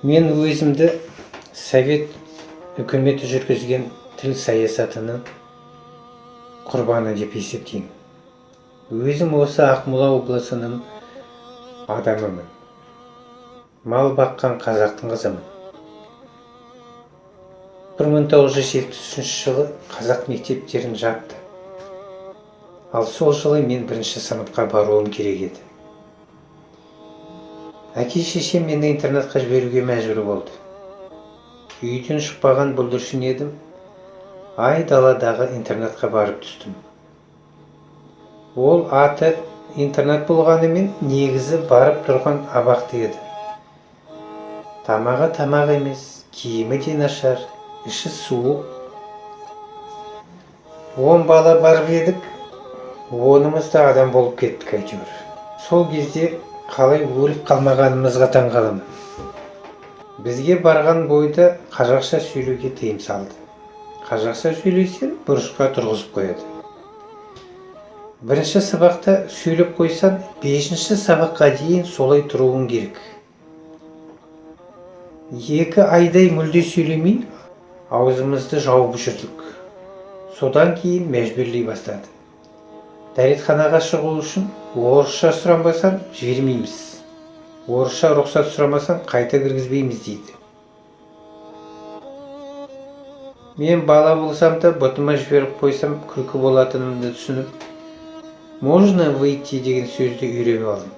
Мен өзімді Совет үкіметі жүргізген тіл саясатының құрбаны деп есептеймін. Өзім осы Ақмола облысының адамымын. Мал баққан қазақтың қызымын. 1973 жылы қазақ мектептерін жапты. Ал сол жылы мен бірінші сыныпқа баруым керек еді. Әке шешем мені интернатқа жіберуге мәжбүр болды. Үйден шықпаған бүлдіршін едім. Ай даладағы интернатқа барып түстім. Ол аты интернат болғанымен негізі барып тұрған абақты еді. Тамағы тамақ емес, киімі де нашар, іші суық. 10 бала барып едік, онымыз да адам болып кеттік әйтеуір. Сол кезде қалай өліп қалмағанымызға таң қаламын. Бізге барған бойда қазақша сөйлеуге тыйым салды. Қазақша сөйлесең, бұрышқа тұрғызып қояды. Бірінші сабақта сөйлеп қойсаң, 5-ші сабаққа дейін солай тұруың керек. 2 айдай мүлде сөйлемей, аузымызды жауып жүрдік. Содан кейін мәжбүрлей бастады. Дәретханаға шығу үшін орысша сұранбасаң жібермейміз. Орысша рұқсат сұрамасаң қайта кіргізбейміз дейді. Мен бала болсам да бұтыма жіберіп қойсам күлкі болатынымды түсініп, можно выйти деген сөзді үйреніп алдым.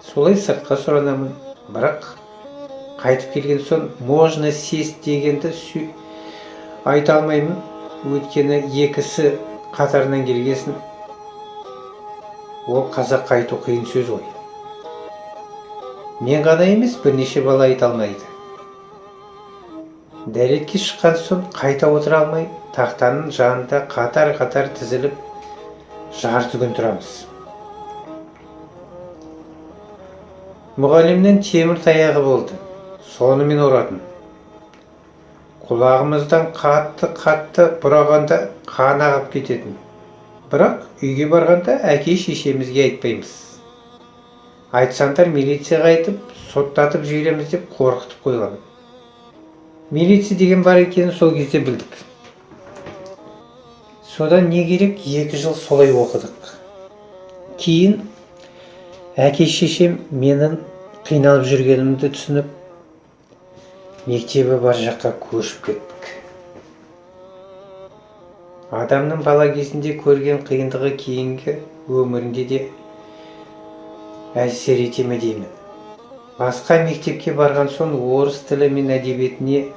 Солай сыртқа сұранамын, бірақ қайтып келген соң можно сесть дегенді айта алмаймын, өйткені екісі қатарынан келгесін ол қазаққа айту қиын сөз ғой. Мен ғана емес, бірнеше бала айта алмайды. Дәретке шыққан соң қайта отыра алмай, тақтаның жанында қатар-қатар тізіліп жарты күн тұрамыз. Мұғалімнің темір таяғы болды, сонымен ұратын. Құлағымыздан қатты-қатты бұрағанда қан ағып кететін. Бірақ үйге барғанда әке шешемізге айтпаймыз. Айтсаңдар милицияға айтып, соттатып жібереміз деп қорқытып қойған. Милиция деген бар екенін сол кезде білдік. Содан не керек, 2 жыл солай оқыдық. Кейін әке шешем менің қиналып жүргенімді түсініп, мектебі бар жаққа көшіп кеттік. Адамның бала кезінде көрген қиындығы кейінгі өмірінде де әсер ете ме деймін. Басқа мектепке барған соң орыс тілі мен әдебиетіне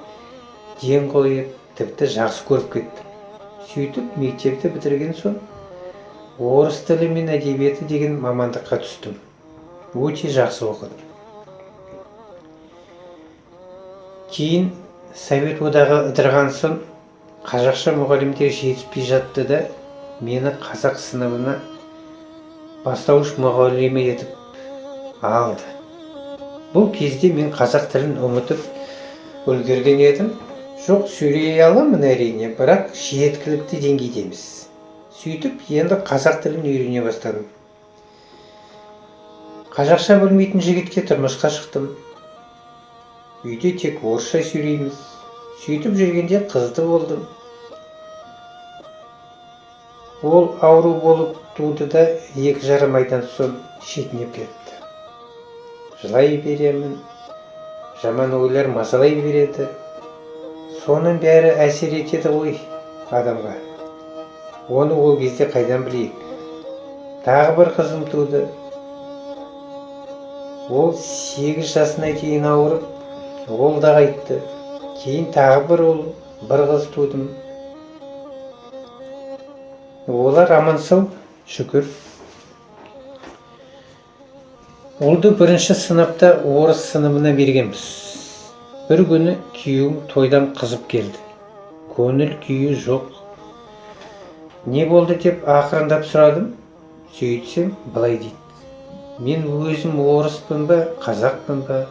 ден қойып, тіпті жақсы көріп кеттім. Сөйтіп мектепті бітірген соң орыс тілі мен әдебиеті деген мамандыққа түстім. Өте жақсы оқыдым. Кейін Совет одағы ыдыраған соң қазақша мұғалімдер жетіспей жатты да, мені қазақ сыныбына бастауыш мұғалімі етіп алды. Бұл кезде мен қазақ тілін ұмытып үлгерген едім. Жоқ, сөйлей аламын әрине, бірақ жеткілікті деңгейде емес. Сөйтіп енді қазақ тілін үйрене бастадым. Қазақша білмейтін жігітке тұрмысқа шықтым. Үйде тек орысша сөйлейміз. Сөйтіп жүргенде қызды болдым. Ол ауру болып туды да 2,5 айдан соң шетінеп кетті. Жылай беремін, жаман ойлар мазалай береді. Соның бәрі әсер етеді ғой адамға. Оны ол кезде қайдан білейік. Тағы бір қызым туды. Ол 8 жасына дейін ауырып, ол да қайтты. Кейін тағы бір ұл, бір қыз тудым. Олар аман-сау, шүкір. Ұлды бірінші сыныпта орыс сыныбына бергенбіз. Бір күні күйеуім тойдан қызып келді. Көңіл күйі жоқ. Не болды деп ақырындап сұрадым. Сөйтсем былай дейді. Мен өзім орыспын ба, қазақпын ба?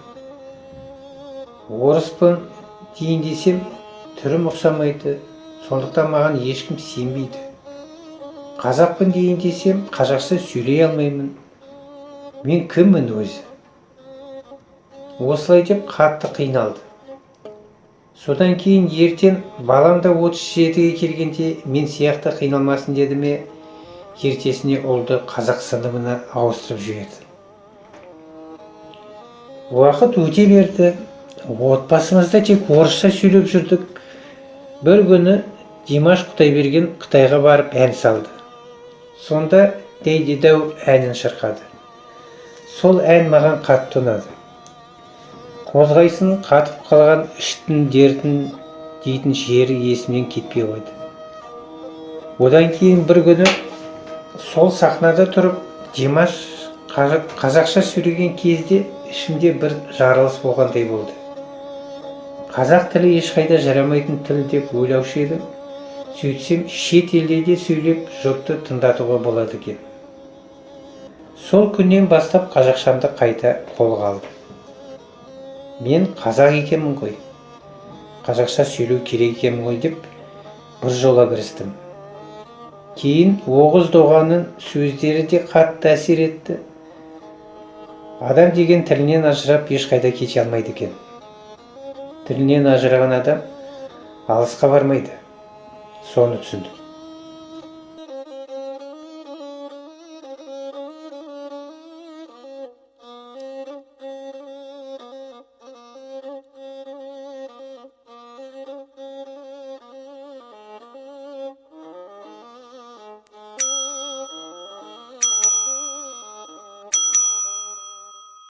Орыспын дейін десем, түрім ұқсамайды. Сондықтан маған ешкім сенбейді. Қазақпын дейін десем, қазақша сөйлей алмаймын. Мен кіммін өзі? Осылай деп қатты қиналды. Содан кейін ертең балам да 37-ге келгенде мен сияқты қиналмасын деді ме, ертесіне ұлды қазақ сыныбына ауыстырып жіберді. Уақыт өте берді. Отбасымызда тек орысша сөйлеп жүрдік. Бір күні Димаш Құдайберген Қытайға барып ән салды. Сонда «Дәйдидау» әнін шырқады. Сол ән маған қатты ұнады. «Қозғайсың қатып қалған іштің дертін» дейтін жері есімнен кетпей қойды. Одан кейін бір күні сол сахнада тұрып Димаш қазақша сөйлеген кезде ішімде бір жарылыс болғандай болды. Қазақ тілі ешқайда жарамайтын тіл деп ойлаушы едім. Сөйтсем, шет елде де сөйлеп, жұртты тыңдатуға болады екен. Сол күннен бастап қазақшамды қайта қолға алдым. Мен қазақ екенмін ғой, қазақша сөйлеу керек екенмін ғой деп бір жола кірістім. Кейін Оғыз Доғанның сөздері де қатты әсер етті. Адам деген тілінен ажырап ешқайда кете алмайды екен. Тілінен ажыраған адам алысқа бармайды. Соны түсіндім.